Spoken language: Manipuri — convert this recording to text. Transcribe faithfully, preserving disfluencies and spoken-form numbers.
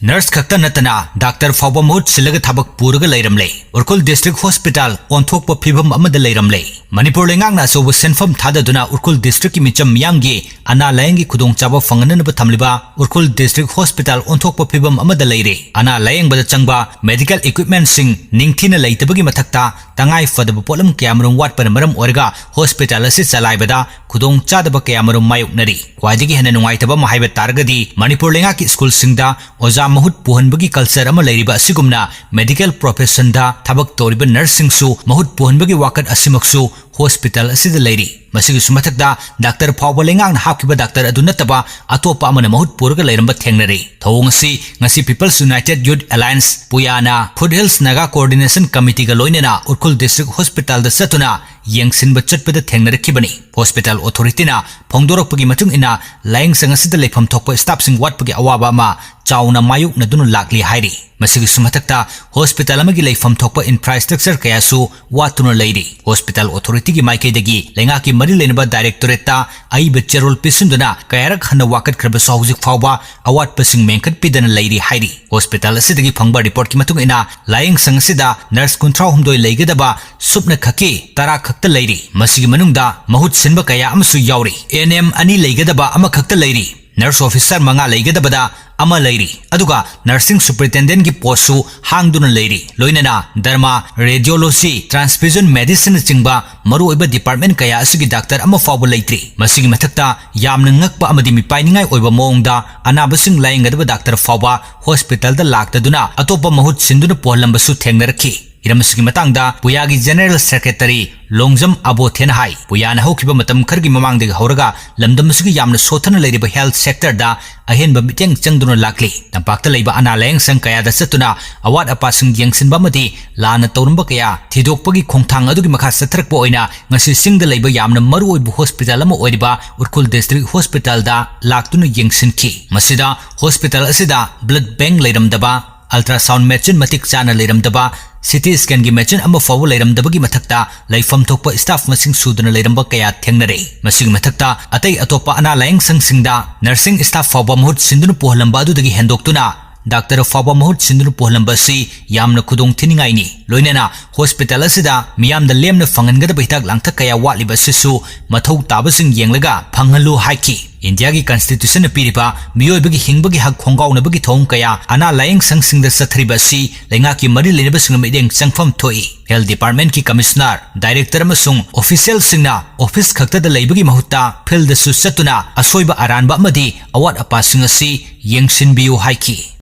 Nurse ꯈꯛꯇ ꯅꯠꯇꯅ doctor ꯐꯥꯎꯕ ꯃꯍꯨꯠ ꯁꯤꯜꯂꯒ ꯊꯕꯛ ꯄꯨꯔꯒ ꯂꯩꯔꯝꯂꯦ꯫ ꯎꯔꯈꯨꯜ District Hospital ꯑꯣꯟꯊꯣꯛꯄ ꯐꯤꯕꯝ ꯑꯃꯗ ꯂꯩꯔꯝꯂꯦ꯫ ꯃꯅꯤꯄꯨꯔ ꯂꯩꯉꯥꯛꯅ ꯑꯆꯧꯕ ꯁꯦꯟꯐꯝ ꯊꯥꯗꯗꯨꯅ ꯎꯔꯈꯨꯜ districtꯀꯤ ꯃꯤꯆꯝ ꯃꯤꯌꯥꯝꯒꯤ ꯑꯅꯥ ꯂꯥꯌꯦꯡꯒꯤ ꯈꯨꯗꯣꯡꯆꯥꯕ ꯐꯪꯍꯟꯅꯕ ꯊꯝꯂꯤꯕ ꯎꯔꯈꯨꯜ District Hospital ꯑꯣꯟꯊꯣꯛꯄ ꯐꯤꯕꯝ ꯑꯃꯗ ꯂꯩꯔꯦ꯫ ꯑꯅꯥ ꯂꯥꯌꯦꯡꯕꯗ ꯆꯪꯕ medical equipmentꯁꯤꯡ ꯅꯤꯡꯊꯤꯅ ꯂꯩꯇꯕꯒꯤ ꯃꯊꯛꯇ, ꯇꯉꯥꯏ ꯐꯗꯕ ꯄꯣꯠꯂꯝ ꯀꯌꯥꯃꯔꯨꯝ ꯋꯥꯠꯄꯅ ꯃꯔꯝ ꯑꯣꯏꯔꯒ hospital ꯑꯁꯤ ꯆꯂꯥꯏꯕꯗ ꯈꯨꯗꯣꯡ ꯆꯥꯗꯕ ꯀꯌꯥꯃꯔꯨꯝ ꯃꯥꯌꯣꯛꯅꯔꯤ꯫ ꯈ꯭ꯋꯥꯏꯗꯒꯤ ꯍꯦꯟꯅ ꯅꯨꯡꯉꯥꯏꯇꯕ ꯑꯃ ꯍꯥꯏꯕ ꯇꯥꯔꯒꯗꯤ, ꯃꯅꯤꯄꯨꯔ ꯂꯩꯉꯥꯛꯀꯤ ꯁ꯭ꯀꯨꯜꯁꯤꯡꯗ ꯑꯣꯖꯥ ꯃꯍꯨꯠ ꯄꯨꯍꯟꯕꯒꯤ culture ꯑꯃ ꯂꯩꯔꯤꯕ ꯑꯁꯤꯒꯨꯝꯅ, medical professionꯗ ꯊꯕꯛ ꯇꯧꯔꯤꯕ nurseꯁꯤꯡꯁꯨ ꯃꯍꯨꯠ ꯄꯨꯍꯟꯕꯒꯤ ꯋꯥꯀꯠ ꯑꯁꯤꯃꯛꯁꯨ hospital ꯑꯁꯤꯗ ꯂꯩꯔꯤ꯫ ꯃꯁꯤꯒꯤꯁꯨ ꯃꯊꯛꯇ, doctor ꯐꯥꯎꯕ ꯂꯩꯉꯥꯛꯅ ꯍꯥꯞꯈꯤꯕ doctor ꯑꯗꯨ ꯅꯠꯇꯕ ꯑꯇꯣꯞꯄ ꯑꯃꯅ ꯃꯍꯨꯠ ꯄꯨꯔꯒ ꯂꯩꯔꯝꯕ ꯊꯦꯡꯅꯔꯦ꯫ ꯊꯧꯑꯣꯡ ꯑꯁꯤ ꯉꯁꯤ People's United Youth Alliance, ꯄꯨꯌꯥꯅ Foothills Naga Coordination Committeeꯒ ꯂꯣꯏꯅꯅ ꯎꯔꯈꯨꯜ District Hospitalꯗ ꯆꯠꯇꯨꯅ ꯌꯦꯡꯁꯤꯟꯕ ꯆꯠꯄꯗ ꯊꯦꯡꯅꯔꯛꯈꯤꯕꯅꯤ꯫ Hospital authorityꯅ ꯐꯣꯡꯗꯣꯔꯛꯄꯒꯤ ꯃꯇꯨꯡ ꯏꯟꯅ, ꯂꯥꯌꯦꯡꯁꯪ ꯑꯁꯤꯗ ꯂꯩꯐꯝ ꯊꯣꯛꯄ staffꯁꯤꯡ ꯋꯥꯠꯄꯒꯤ ꯑꯋꯥꯕ ꯑꯃ ꯆꯥꯎꯅ ꯃꯥꯌꯣꯛꯅꯗꯨꯅ ꯂꯥꯛꯂꯤ ꯍꯥꯏꯔꯤ꯫ ꯃꯁꯤꯒꯤꯁꯨ ꯃꯊꯛꯇ, hospital ꯑꯃꯒꯤ ꯂꯩꯐꯝ ꯊꯣꯛꯄ infrastructure ꯀꯌꯥꯁꯨ ꯋꯥꯠꯇꯨꯅ ꯂꯩꯔꯤ꯫ Hospital authorityꯒꯤ ꯃꯥꯏꯀꯩꯗꯒꯤ ꯂꯩꯉꯥꯛꯀꯤ ꯃꯔꯤ ꯂꯩꯅꯕ directorateꯇ ꯑꯏꯕ ꯆꯦꯔꯣꯜ ꯄꯤꯁꯤꯟꯗꯨꯅ ꯀꯌꯥꯔꯛ ꯍꯟꯅ ꯋꯥꯀꯠꯈ꯭ꯔꯕꯁꯨ, ꯍꯧꯖꯤꯛ ꯐꯥꯎꯕ ꯑꯋꯥꯠꯄꯁꯤꯡ ꯃꯦꯟꯈꯠꯄꯤꯗꯅ ꯂꯩꯔꯤ ꯍꯥꯏꯔꯤ꯫ Hospital ꯑꯁꯤꯗꯒꯤ ꯐꯪꯕ reportꯀꯤ ꯃꯇꯨꯡ ꯏꯟꯅ, ꯂꯥꯌꯦꯡꯁꯪ ꯑꯁꯤꯗ nurse ꯀꯨꯟꯊ꯭ꯔꯥꯍꯨꯝꯗꯣꯏ ꯂꯩꯒꯗꯕ ꯁꯨꯞꯅ ꯈꯛꯀꯤ ꯇꯔꯥ ꯈꯛꯇ ꯂꯩꯔꯤ꯫ ꯃꯁꯤꯒꯤ ꯃꯅꯨꯡꯗ ꯃꯍꯨꯠ ꯁꯤꯟꯕ ꯀꯌꯥ ꯑꯃꯁꯨ ꯌꯥꯎꯔꯤ꯫ ANM ꯑꯅꯤ ꯂꯩꯒꯗꯕ ꯑꯃꯈꯛꯇ ꯂꯩꯔꯤ꯫ Nurse officer ꯃꯉꯥ ꯂꯩꯒꯗꯕꯗ ꯑꯃ ꯂꯩꯔꯤ꯫ ꯑꯗꯨꯒ nursing superintendentꯀꯤ postꯁꯨ ꯍꯥꯡꯗꯨꯅ ꯂꯩꯔꯤ꯫ ꯂꯣꯏꯅꯅ derma, radiology, transfusion medicineꯅꯆꯤꯡꯕ ꯃꯔꯨꯑꯣꯏꯕ department ꯀꯌꯥ ꯑꯁꯤꯒꯤ doctor ꯑꯃ ꯐꯥꯎꯕ ꯂꯩꯇ꯭ꯔꯤ꯫ ꯃꯁꯤꯒꯤ ꯃꯊꯛꯇ, ꯌꯥꯝꯅ ꯉꯛꯄ ꯑꯃꯗꯤ ꯃꯤꯄꯥꯏꯅꯤꯡꯉꯥꯏ ꯑꯣꯏꯕ ꯃꯑꯣꯡꯗ, ꯑꯅꯥꯕꯁꯤꯡ ꯂꯥꯌꯦꯡꯒꯗꯕ doctor ꯐꯥꯎꯕ hospitalꯗ ꯂꯥꯛꯇꯗꯨꯅ ꯑꯇꯣꯞꯄ ꯃꯍꯨꯠ ꯁꯤꯟꯗꯨꯅ ꯄꯨꯍꯜꯂꯝꯕꯁꯨ ꯊꯦꯡꯅꯔꯛꯈꯤ꯫ ꯍꯤꯔꯝ ꯑꯁꯤꯒꯤ ꯃꯇꯥꯡꯗ ꯄꯨꯌꯥꯒꯤ General Secretary ꯂꯣꯡꯖꯝ ꯑꯕꯣꯊꯦꯅ ꯍꯥꯏ, ꯄꯨꯌꯥꯅ ꯍꯧꯈꯤꯕ ꯃꯇꯝ ꯈꯔꯒꯤ ꯃꯃꯥꯡꯗꯒꯤ ꯍꯧꯔꯒ ꯂꯝꯗꯝ ꯑꯁꯤꯒꯤ ꯌꯥꯝꯅ ꯁꯣꯠꯊꯅ ꯂꯩꯔꯤꯕ health sectorꯗ ꯑꯍꯦꯟꯕ ꯃꯤꯠꯌꯦꯡ ꯆꯪꯗꯨꯅ ꯂꯥꯛꯂꯤ꯫ ꯇꯝꯄꯥꯛꯇ ꯂꯩꯕ ꯑꯅꯥ ꯂꯥꯌꯦꯡ ꯁꯪ ꯀꯌꯥꯗ ꯆꯠꯇꯨꯅ ꯑꯋꯥꯠ ꯑꯄꯥꯁꯤꯡ ꯌꯦꯡꯁꯤꯟꯕ ꯑꯃꯗꯤ ꯂꯥꯟꯅ ꯇꯧꯔꯝꯕ ꯀꯌꯥ ꯊꯤꯗꯣꯛꯄꯒꯤ ꯈꯣꯡꯊꯥꯡ ꯑꯗꯨꯒꯤ ꯃꯈꯥ ꯆꯠꯊꯔꯛꯄ ꯑꯣꯏꯅ, ꯉꯁꯤ ꯆꯤꯡꯗ ꯂꯩꯕ ꯌꯥꯝꯅ ꯃꯔꯨꯑꯣꯏꯕ hospital ꯑꯃ ꯑꯣꯏꯔꯤꯕ ꯎꯔꯈꯨꯜ District Hospitalꯗ ꯂꯥꯛꯇꯨꯅ ꯌꯦꯡꯁꯤꯟꯈꯤ꯫ ꯃꯁꯤꯗ hospital ꯑꯁꯤꯗ blood bank ꯂꯩꯔꯝꯗꯕ, ultrasound machine ꯃꯇꯤꯛ ꯆꯥꯅ ꯂꯩꯔꯝꯗꯕ, CT scanꯒꯤ machine ꯑꯃ ꯐꯥꯎꯕ ꯂꯩꯔꯝꯗꯕꯒꯤ ꯃꯊꯛꯇ, ꯂꯩꯐꯝ ꯊꯣꯛꯄ staff ꯃꯁꯤꯡ ꯁꯨꯗꯅ ꯂꯩꯔꯝꯕ ꯀꯌꯥ ꯊꯦꯡꯅꯔꯦ꯫ ꯃꯁꯤꯒꯤ ꯃꯊꯛꯇ, ꯑꯇꯩ ꯑꯇꯣꯞꯄ ꯑꯅꯥ ꯂꯥꯌꯦꯡ ꯁꯪꯁꯤꯡꯗ nursing staff ꯐꯥꯎꯕ ꯃꯍꯨꯠ ꯁꯤꯟꯗꯨꯅ ꯄꯨꯍꯜꯂꯝꯕ ꯑꯗꯨꯗꯒꯤ ꯍꯦꯟꯗꯣꯛꯇꯨꯅ, ꯗꯥꯛꯇꯔ ꯐꯥꯎꯕ ꯃꯍꯨꯠ ꯁꯤꯟꯗꯨꯅ ꯄꯨꯍꯜꯂꯝꯕ ꯑꯁꯤ ꯌꯥꯝꯅ ꯈꯨꯗꯣꯡ ꯊꯤꯅꯤꯡꯉꯥꯏꯅꯤ꯫ ꯂꯣꯏꯅꯅ ꯍꯣꯁꯄꯤꯇꯥꯜ ꯑꯁꯤꯗ ꯃꯤꯌꯥꯝꯗ ꯂꯦꯝꯅ ꯐꯪꯍꯟꯒꯗꯕ ꯍꯤꯗꯥꯛ ꯂꯥꯡꯊꯛ ꯀꯌꯥ ꯋꯥꯠꯂꯤꯕ ꯑꯁꯤꯁꯨ ꯃꯊꯧ ꯇꯥꯕꯁꯤꯡ ꯌꯦꯡꯂꯒ ꯐꯪꯍꯜꯂꯨ ꯍꯥꯏꯈꯤ꯫ ꯏꯟꯗꯤꯌꯥꯒꯤ ꯀꯟꯁꯇꯤꯇ꯭ꯌꯨꯁꯟꯅ ꯄꯤꯔꯤꯕ ꯃꯤꯑꯣꯏꯕꯒꯤ ꯍꯤꯡꯕꯒꯤ ꯍꯛ ꯈꯣꯡꯒꯥꯎꯅꯕꯒꯤ ꯊꯧꯑꯣꯡ ꯀꯌꯥ ꯑꯅꯥ ꯂꯥꯌꯦꯡ ꯁꯪꯁꯤꯡꯗ ꯆꯠꯊꯔꯤꯕ ꯑꯁꯤ ꯂꯩꯉꯥꯛꯀꯤ ꯃꯔꯤ ꯂꯩꯅꯕꯁꯤꯡꯅ ꯃꯤꯠꯌꯦꯡ ꯆꯪꯐꯝ ꯊꯣꯛꯏ꯫ ꯍꯦꯜꯊ ꯗꯤꯄꯥꯔꯠꯃꯦꯟꯠꯀꯤ ꯀꯃꯤꯁꯅꯔ, ꯗꯥꯏꯔꯦꯛꯇꯔ ꯑꯃꯁꯨꯡ ꯑꯣꯐꯤꯁꯤꯌꯦꯜꯁꯤꯡꯅ ꯑꯣꯐꯤꯁ ꯈꯛꯇꯗ ꯂꯩꯕꯒꯤ ꯃꯍꯨꯠꯇ ꯐꯤꯜꯗꯁꯨ ꯆꯠꯇꯨꯅ ꯑꯁꯣꯏꯕ ꯑꯔꯥꯟꯕ ꯑꯃꯗꯤ ꯑꯋꯥꯠ ꯑꯄꯥꯁꯤꯡ ꯑꯁꯤ ꯌꯦꯡꯁꯤꯟꯕꯤꯌꯨ ꯍꯥꯏꯈꯤ꯫